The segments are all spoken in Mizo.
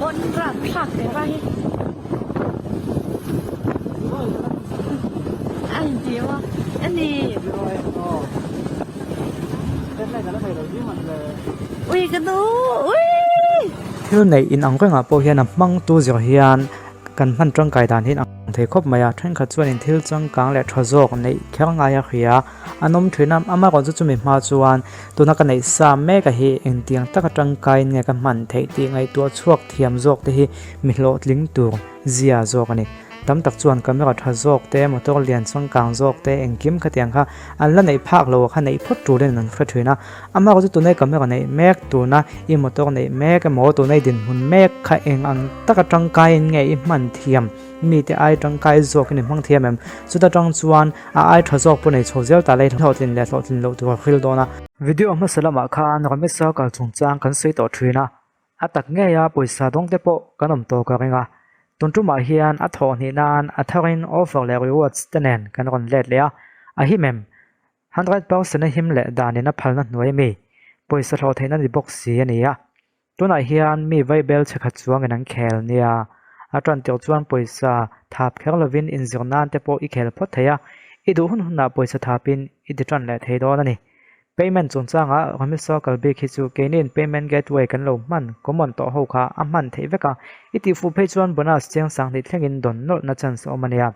Bon rapthlak teh pa hi. A inti a a ni. Ui ka duh ui. Thil neih in ang rengah pawh hian a hmangtu zir hian kan hman tangkai dan hi an ang thei khawp mai a, thenkhat chuanin thil changkang leh tha zawk neih kher ngai a hria an awm thin a, amaherawh chu chumi hma chuan tuna ka neih sa mek a hi engtiang taka tangkaiin nge ka hman theih tih ngaihtuah chhuak thiam zawk te hi mi hlawhtling tur zia zawk a ni. Tam tak chuan camera tha zawk te, motor lian changkang zawk te engkim khatiang kha an la neih phak lo a kha neih phawt turin an hre thin a, amaherawh chu tunai camera neih mek tuna i motor neih mek emaw tunai dinhmun mek kha eng ang taka tangkaiin nge i hman thiam mite ai tangkai zawkin i hmang thiam em? Chuta tang chuan a ai tha zawk pawh nei chho zel ta lei hlawhtlin leh hlawhtlin loh tur a hril dawn a. Video hmasa lamah khan Ramesh Sarkar chungchang kan sawi tawh thin a, a tak ngeia pawisa dawng te pawh kan awm tawh ka ring a, tun tumah hian a thawh hnih nan a tharin offer leh rewards te nen kan rawn let leh a, a him em? 100% a him leh danin a phalna hnuai ami pawisa hlawh theihna ni bawk si a ni a. Tunah hian mi vaibel chhe khat chuangin an khel nia, a tan tirh chuan pawisa thap kher lovin inzir nan te pawh i khel phawt thei a, i duh hun hunah pawisa thapin i ti tan leh thei dawn a ni. Payment chungchangah Rummy Circle bik hi chu keiniin payment gateway kan lo hman common tawh ho kha a hman theih vek a, i tihfuh phei chuan bonus cheng sanghnih thlengin dawn nawlhna chance a awm a nia.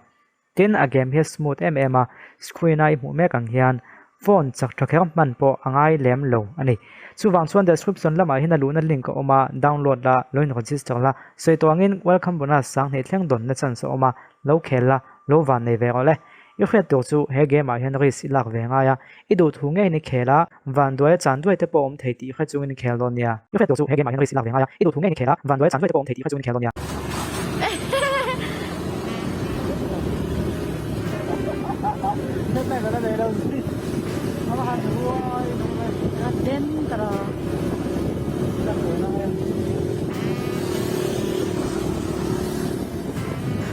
Tin, a game hi a smooth em em a, screen a i hmuh mek ang hian phone chak tha kher hman pawh a ngai lem lo a ni. Chuvang chuan description lamah hian a luhna link a awm a, download la, lo in register la, sawi tawh angin welcome bonus sanghnih thleng dawnna chance a awm a, lo khel la, lo van nei ve rawh le. I hriat tur chu he game ah hian risk i lak ve ngai a, i duh thu ngeiin i khel a, vanduai a chan duai te pawh a awm thei tih hre chungin i khel dawn nia. I hriat tur chu he game ah hian risk i lak ve ngai a, i duh thu ngeiin i khel a, vanduai a chan duai te pawh a awm thei tih hre chungin i khel dawn nia.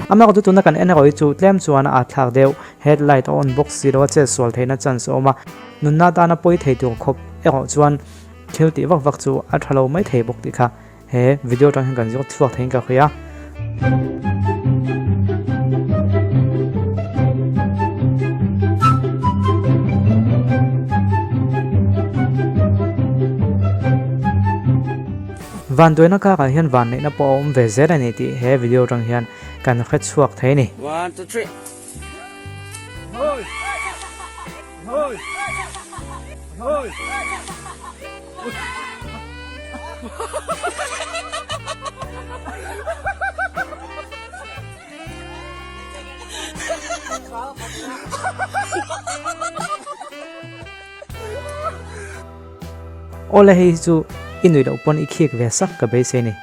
Amah chu tuna kan en erawh hi chu tlem chuan a atthlak deuh, headlight a on bawk si lo a chet sual theihna chance a awm a, nunna atana pawi thei tur khawp erawh chuan thil tih vak vak chu a tha lo mai thei bawk tih kha he video atang hian kan zawt chhuak theiin ka hria. Vanduaina karah hian vanneihna pawh a awm ve zel a ni tih he video atang hian kan hre chhuak thei a ni. One, two, three. Awle hei hi chu i nuih loh pawn i khik ve sak ka beisei ni.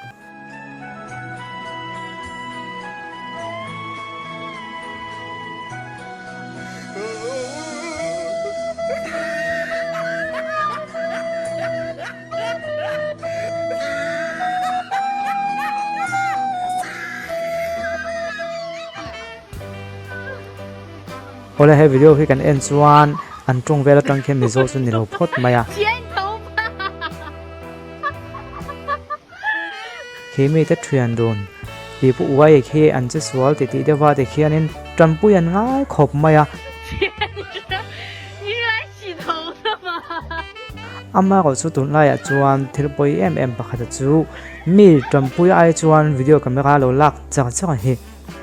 Awle he video hi kan en chuan an tawng vel atang khian Mizo chu ni lo phawt mai a. Khi mite thian dun tih pawh uai khi an che sual ti tih deuh va ti khianin tanpui an ngai khawp mai a. Amaherawh chu tunlaiah chuan thil pawi em em pakhata chu mi tanpui ai chuan video camera lo lak char char hi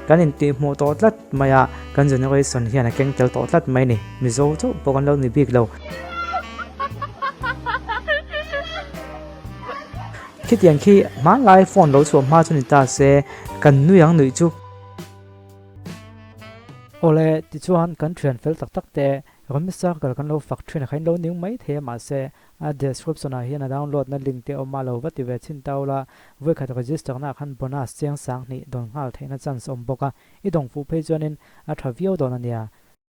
kan intihhmuh tawh tlat mai a, kan generation hian a keng tel tawh tlat mai a ni. Mizo chauh pawh kan lo ni bik lo. Khitiang khi hmanlai phone lo chhuah hma chu ni ta se kan nui ang nuih chu. Awle, tichuan kan thian fel tak tak te Rummy Circle kan lo fak thin a kha in lo ning mai thei a mahse a description ah hian a download na link te awm a lo va ti ve chhin ta ula vawikhat register na ah khan bonus cheng sang hnih dawn nghal theihna chance awm bawk a i dawng fuh phei chuanin a tha viau dawn a nia.